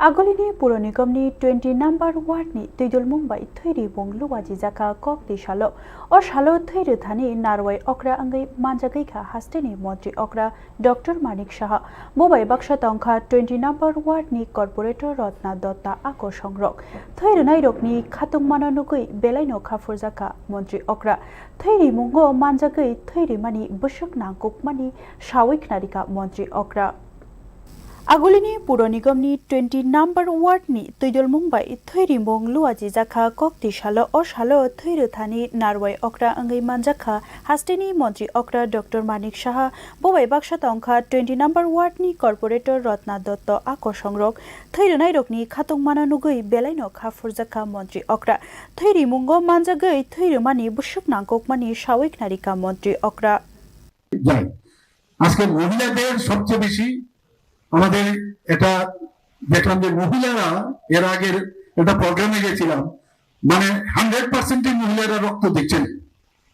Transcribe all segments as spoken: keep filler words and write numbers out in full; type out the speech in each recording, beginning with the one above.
Agulini Puro Nigamni twenty number ward ni twidulmung bai thwi rimung luajijakha kok twi salo. O salo thwi rwthani narwai okra wngwi manjagwi kha hasteni montri okra Doctor Manik Saha. Bo bai baksa tongkha twenty number ward ni corporator Ratna Datta a kosongrok. Thwi rwnairokni khatungmano nugwi belaino kha phurjakha montri okra. Thwi rimungo manjagwi thwi rimani bwswk nangkukmani sawi khnarikha montri okra. Agulini Puro Nigamni twenty number ward ni twidulmung bai thwi rimung luajijakha kok twi salo. O salo thwi rwthani narwai okra wngwi manjakha hasteni montri okra Doctor Manik Saha. Bo bai baksa tongkha twenty number ward ni corporator Ratna Datta a kosongrok. Thwi rwnairokni khatungmano nugwi belaino kha phurjakha montri okra. Thwi rimungo manjagwi thwi rwmani bwswk nangkukmani sawi khnarikha montri okra. যাই। আজকে মহিলাদের সবচেয়ে বেশি আমাদের এটা দেখলাম যে মহিলারা, এর আগের একটা প্রোগ্রামে গেছিলাম, মানে হান্ড্রেড পার্সেন্টই মহিলারা রক্ত দিচ্ছেন।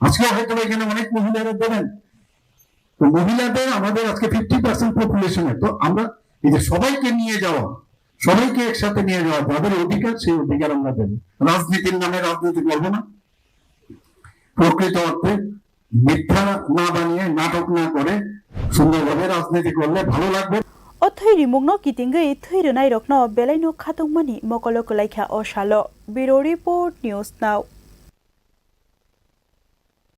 আজকে হয়তো এখানে অনেক মহিলারা দেবেন। তো মহিলাদের আমাদের আজকে ফিফটি পার্সেন্ট পপুলেশনে, তো আমরা এই যে সবাইকে নিয়ে যাওয়া, সবাইকে একসাথে নিয়ে যাওয়া, যাদের অধিকার সেই অধিকার আমরা দেবো। রাজনীতির নামে রাজনীতি করবো না, প্রকৃত অর্থে মিথ্যা না বানিয়ে, নাটক না করে সুন্দরভাবে রাজনীতি করলে ভালো লাগবে। O thwi rimungno kitingwi thwi rwnairokno belaino khatungmani mokolo kwlaikha o salo. Bureau Report, News Now.